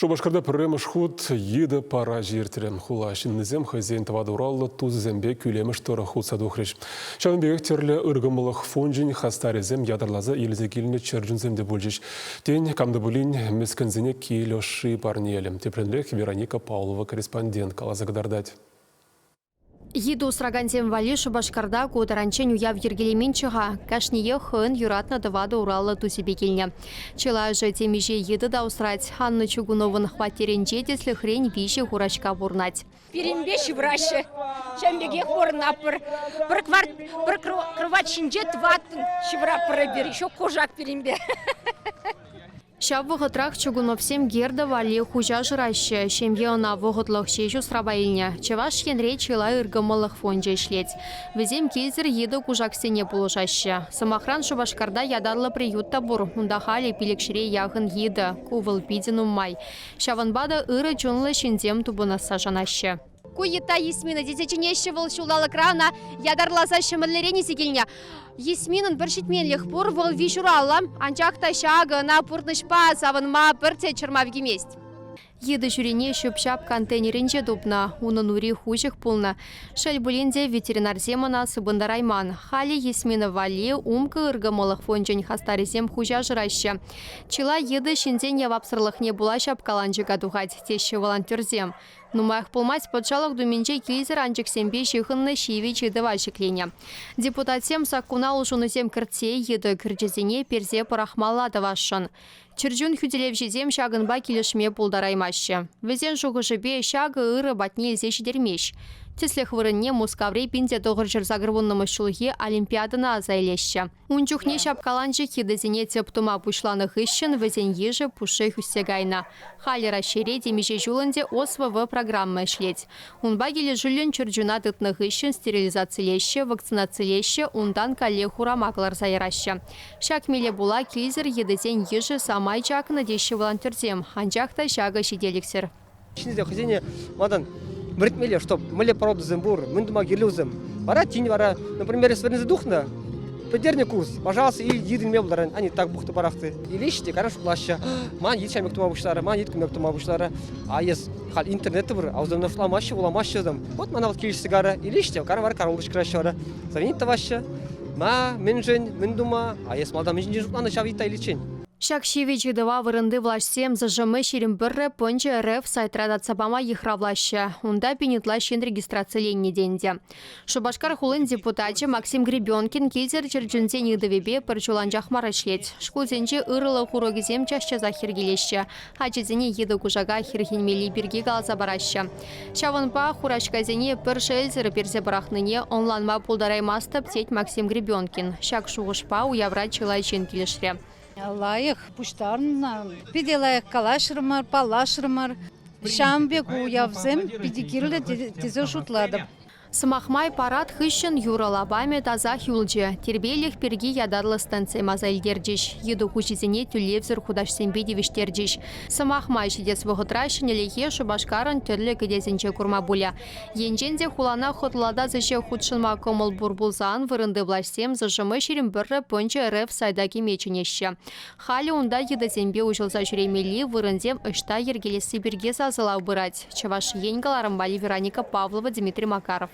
Шупашкарта пӗрремӗш хут йытӑ парачӗ иртрӗ. Хула ҫыннисем хӑйсен тӑватӑ-ураллӑ тусӗсемпе кӳлемӗш тӑрӑх утса тухрӗҫ. Ҫавӑн пекех тӗрлӗ ыркӑмӑллӑх фончӗн хастарӗсем ятарласа илсе килнӗ чӗрчунсем те пулчӗҫ. Тен, кам та пулин мӗскӗнсене кил ӑшши парнелӗ. Тӗплӗнрех Вероника Павлова корреспондент каласа кӑтартать. Йытӑ усракансем валли Шупашкарта ку таранччен уяв йӗркелеменччӗ-ха. Кашниех хӑйӗн юратнӑ тӑватӑ ураллӑ тусӗпе килнӗ. Чылайӑшӗ темиҫе йытӑ та усрать. Анна Чугуновӑн хваттерӗнче тӗслӗхрен виҫӗ хураҫка пурӑнать. Пирӗнпе ҫывӑраҫҫӗ. Ҫавӑн пекех пурӑнатпӑр. Пӗр кварт, пӗр кровать ҫинче тӑваттӑн ҫывӑратпӑр эпир. Ҫук кушак пирӗнпе. Ҫав вӑхӑтрах Чугуновсем Герда валли хуҫа шыраҫҫӗ. Ҫемье ӑна вӑхӑтлӑх ҫеҫ усрава илнӗ. Чӑваш Енре чылай ыркӑмӑллӑх фончӗ ӗҫлет. Вӗсем килсӗр йытӑ кушаксене пулӑшаҫҫӗ. Сӑмахран, Шупашкарта ятарлӑ приют та пур. Унта халӗ пилӗкҫӗре яхӑн йытӑ. Ку вӑл питӗ нумай. Ҫавӑнпа та ырӑ чунлӑ ҫынсем тупӑнасса шанаҫҫӗ. Ку йытта Ясмина тесе чӗнеҫҫӗ вӑл ҫулталӑкра ӑна ятарласа Ҫӗмӗрлерен илсе килнӗ. Ясминӑн пӗр ҫитменлӗх пур, вӑл виҫ ураллӑ. Анчах та ҫакӑ ӑна пурнӑҫпа савӑнма пӗртте чӑрмав кӳмест. Йытӑ ҫурине ҫӳп-ҫап контейнерӗнче тупнӑ. Унӑн ури хуҫӑк пулнӑ. Шел пулин те, ветеринарсем ӑна сыпӑнтарайман. Халӗ Ясмина валли Умка ыркӑмӑллӑх фончӗн хастарӗсем хуҫа шыраҫҫӗ. Чылай йытӑ ҫынсен явапсӑрлӑхне пула ҫапкаланчӑка тухать, теҫҫӗ волонтерсем. Нумаях пулмасть Патшалӑх Думинче килсӗр анчӑксемпе ҫыхӑннӑ ҫивӗч ыйтӑва ҫӗкленӗ. Депутатсем саккуна улшӑнусем кӗртсе йытӑ кӗрчӗсене персе пӑрахмалла тӑвасшӑн. Чӗрчун хӳтӗлевҫисем ҫакӑнпа килӗшме пултараймаҫҫӗ. Вӗсен шухӑшӗпе, ҫакӑ ырӑ патне илсе ҫитермест. Тӗслӗх вырӑнне Мускаври 1980 ҫулхи Олимпиадӑна аса илеҫҫӗ. Ун чухне ҫапкаланчӑк йытӑсене тӗп тума пуҫланӑ хыҫҫӑн вӗсен йышӗ пушшех ӳссе кайнӑ. Халӗ Раҫҫейре темиҫе ҫул ӗнтӗ ОСВВ программа ӗҫлет. Унпа килӗшӳллӗн чӗрчуна тытнӑ хыҫҫӑн стерилизацилеҫҫӗ, вакцинацилеҫҫӗ, унтан каллех урама кӑларса яраҫҫӗ. Ҫак меле пула килсӗр йытӑсен йышӗ самай чакнӑ теҫҫӗ волонтерсем, анчах та ҫакӑ ҫителӗксӗр. Ҫынсем хӑйсене малтан вӗрентмелле, чтоб мӗнле породӑсем пур, мӗн тума кирлӗ вӗсем. Вара тин вара, например, эс вӗренсе тухнӑ, пӗтернӗ курс, пожалуйста, ил йытӑнме пултаран, они так бухты барахты. Илеҫҫӗ те, кайран шутлаҫҫӗ, ман йыт ҫамек тума пуҫларӗ, ман йыт кун тума пуҫларӗ. А эс халь интернет пур, а вӗсем шутламаҫҫӗ, вуламаҫҫӗ там. Вот мана вот килӗшсе карӗ, илеҫҫӗ те, кайран вара караул кӑшкӑраҫҫӗ вара. Звонить тӑваҫҫӗ, ма, мӗншӗн, мӗн тума, а эс малтан мӗн ҫинчен шутланӑ ҫав йытта иличчен. Ҫак ҫивӗч ыйтӑва вырӑнти влаҫсем ЗЖМ 21 пӑнчӑ РФ сайтра татса пама йыхравлаҫҫӗ. Унта пин ытла ҫын регистрациленнӗ те ӗнтӗ. Шупашкар хулин депутачӗ Максим Гребенкин килсӗр чӗрчунсен ыйтӑвӗпе пӗр ҫул анчах мар ӗҫлет. Шкулсенче ырӑлӑх урокӗсем час-часах йӗркелеҫҫӗ. Ачасене йытӑ-кушака хӗрхенмелли пирки каласа параҫҫӗ. Ҫавӑнпа хураҫкасене пӗр шелсӗр персе пӑрахнине ӑнланма пултараймастӑп, тет Максим Гребенкин. Ҫак шухӑшпа уявра чылай ҫын килӗшрӗ. Лайӑх пуҫтарӑннӑ. Питӗ лайӑх калаҫрӑмӑр, паллашрӑмӑр. Ҫавӑн пек уявсем питӗ кирлӗ тесе шутлатӑп. Сӑмах май, парад хыҫҫӑн юрӑ лапамӗ тасах юлчӗ. Тирпейлӗх пирки ятарлӑ стендсем аса илтерчӗҫ. Йытӑ хуҫисене тӳлевсӗр хутаҫсемпе тивӗҫтерчӗҫ. Сӑмах май, ҫитес вӑхӑтра ҫӗнӗлӗхе Шупашкарӑн тӗрлӗ кӗтесӗнче курма пулӗ. Енчен те хулана хӑтлатас ӗҫе хутшӑнма кӑмӑл пур пулсан вырӑнти влаҫсем ЗШМ 21 пӑнчӑ РФ сайта кӗме чӗнеҫҫӗ. Халӗ унта йытӑсемпе уҫӑлса ҫӳремелли вырӑнсем ӑҫта йӗркелесси пирки сасӑлав пырать. Чӑваш Ен кӑларӑмпа Вероника Павлова, Дмитрий Макаров.